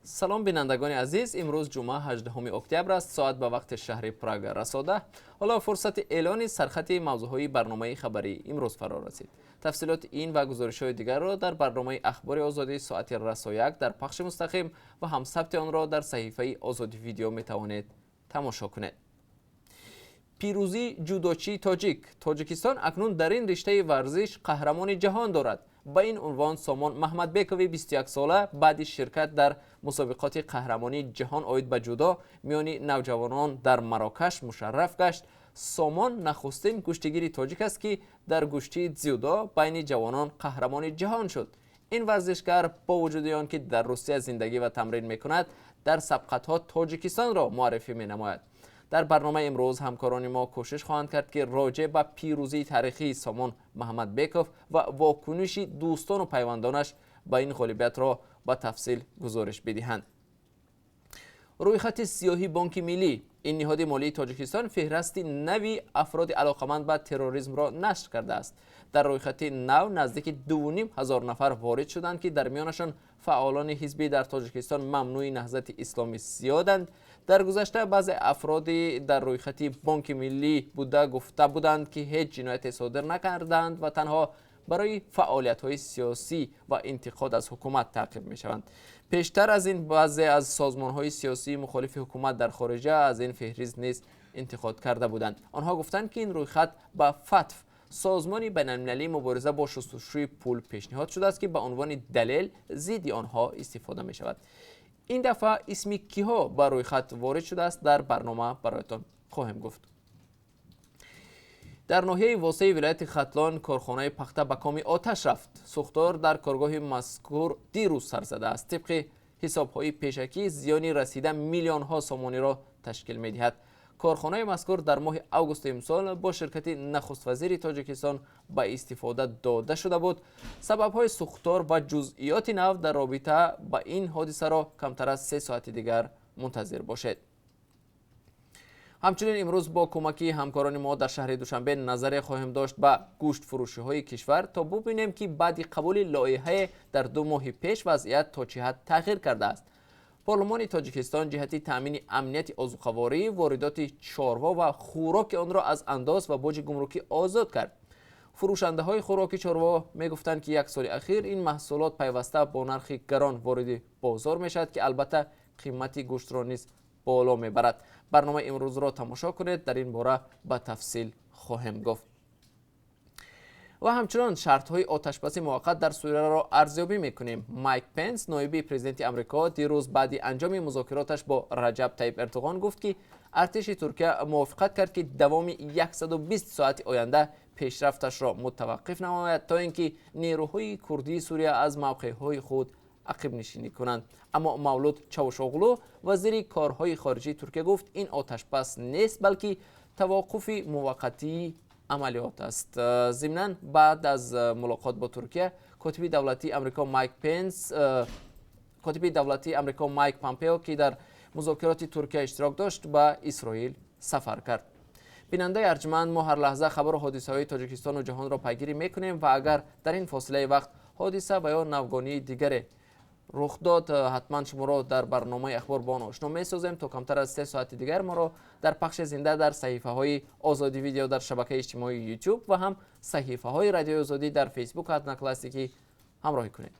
Салом, бинандагони азиз. Имрӯз ҷумъа, 18 октябр аст. Соат ба вақти шаҳри Прага расо 10. Ҳоло фурсати эълони сархати мавзӯъҳои барномаи хабарии имрӯз фаро расид. Тафсилоти ин ва гузоришҳои дигарро дар барномаи Ахбори Озодӣ соати расо 1 дар пахши мустақим ва ҳам сабти онро дар саҳифаи Озодӣ Видео метавонед тамошо кунед. Пирӯзии ҷудочии тоҷик. Тоҷикистон акнун дар ин риштаи варзиш қаҳрамони ҷаҳон дорад. Ба ин унвон Сомон Маҳмадбекови 21сола баъди ширкат дар мусобиқоти қаҳрамонии ҷаҳон оид ба ҷудо миёни навҷавонон дар Марокаш мушарраф гашт. Сомон нахустин гӯштигири тоҷик аст, ки дар гӯштии дзюдо байни ҷавонон қаҳрамони ҷаҳон шуд. Ин варзишгар бо вуҷуди он ки дар Русия зиндагӣ ва тамрин мекунад, дар сабқатҳо Тоҷикистонро муаррифӣ менамояд. Дар барномаи имрӯз ҳамкорони мо кӯшиш хоҳанд кард, ки роҷеъ ба пирӯзии таърихии Сомон Маҳмадбеков ва вокуниши дӯстону пайвандонаш ба ин ғолибиятро ба тафсил гузориш бидиҳанд. Рӯйхати сиёҳи Бонки Миллӣ. Ин ниҳоди молии Тоҷикистон феҳрасти нави афроди алоқаманд ба терроризмро нашр кардааст. Дар рӯйхати нав наздики 2500 нафар ворид шуданд, ки дар миёнашон фаъолони ҳизби дар Тоҷикистон мамнӯи Наҳзати Исломӣ зиёданд. Дар гузашта баъзе афроди дар рӯйхати Бонки Миллӣ буда гуфта буданд, ки ҳеҷ ҷинояте содир накардаанд ва танҳо барои фаъолиятҳои сиёсӣ ва интиқод аз ҳукумат таъқиб мешаванд. Пештар аз ин баъзе аз созмонҳои сиёсии мухолифи ҳукумат дар хориҷа аз ин феҳрист низ интиқод карда буданд. Онҳо гуфтанд, ки ин рӯйхат ба ФАТФ, созмони байналмилалии мубориза бо шустушӯи пул, пешниҳод шудааст, ки ба унвони далел зидди онҳо истифода мешавад. Ин дафъа исми киҳо ба рӯйхат ворид шудааст, дар барнома бароятон хоҳем гуфт. Дар ноҳияи Восеи вилояти Хатлон корхонаи пахта ба коми оташ рафт. Сӯхтор дар коргоҳи мазкур дирӯз сар задааст. Тибқи ҳисобҳои пешакӣ, зиёни расида миллионҳо сомониро ташкил медиҳад. Корхонаи мазкур дар моҳи августи имсол бо ширкати нахуствазири Тоҷикистон ба истифода дода шуда буд. Сабабҳои сӯхтор ва ҷузъиёти нав дар робита ба ин ҳодисаро камтар аз 3 соати дигар мунтазир бошед. Ҳамчунин имрӯз бо кӯмаки ҳамкорони мо дар шаҳри Душанбе назаре хоҳем дошт ба гӯштфурӯшиҳои кишвар, то бубинем, ки баъди қабули лоиҳае дар 2 моҳи пеш вазъият то чӣ ҳад тағйир кардааст. Парлумони Тоҷикистон ҷиҳати таъмини амнияти озуқаворӣ воридоти чорво ва хӯроки онро аз андоз ва боҷи гумрукӣ озод кард. Фурӯшандаҳои хӯроки чорво мегуфтанд, ки як соли ахир ин маҳсулот пайваста бо нархи гарон вориди бозор мешавад, ки албатта қимати гӯштро низ боло мебарад. Барномаи имрӯзро тамошо кунед, дар ин бора ба тафсил хоҳем гуфт. Ва ҳамчунон шартҳои оташбаси муваққат дар Сурияро арзёбӣ мекунем. Майк Пенс, ноиби президенти Амрико, дирӯз баъди анҷоми музокироташ бо Раҷаб Таиб Эрдуғон гуфт, ки артиши Туркия мувофиқат кард, ки давоми 120 соати оянда пешрафташро мутаваққиф намояд, то ин ки нерӯҳои курдии Сурия аз мавқеъҳои худ ақибнишинӣ кунанд. Аммо Мавлуд Чавушоғлу, вазири корҳои хориҷии Туркия, гуфт, ин оташбас нест, балки таваққуфи муваққатии амалиёт аст. Зимнан, баъд аз мулоқот бо Туркия котиби давлатии Амрико Майк Помпео, ки дар музокироти Туркия иштирок дошт, ба Исроил сафар кард. Бинандаи арҷманд, мо ҳар лаҳза хабару ҳодисаҳои Тоҷикистону ҷаҳонро пайгирӣ мекунем ва агар дар ин фосилаи вақт ҳодиса ва ё навгонии дигаре рух дод, ҳатман шуморо дар барномаи Ахбор бо он ошно месозем. То камтар аз 3 соати дигар моро дар пахши зинда дар саҳифаҳои Озодӣ Видео дар шабакаи иҷтимоии Ютуб ва ҳам саҳифаҳои Радиои Озодӣ дар Фейсбук, Одноклассники ҳамроҳӣ кунед.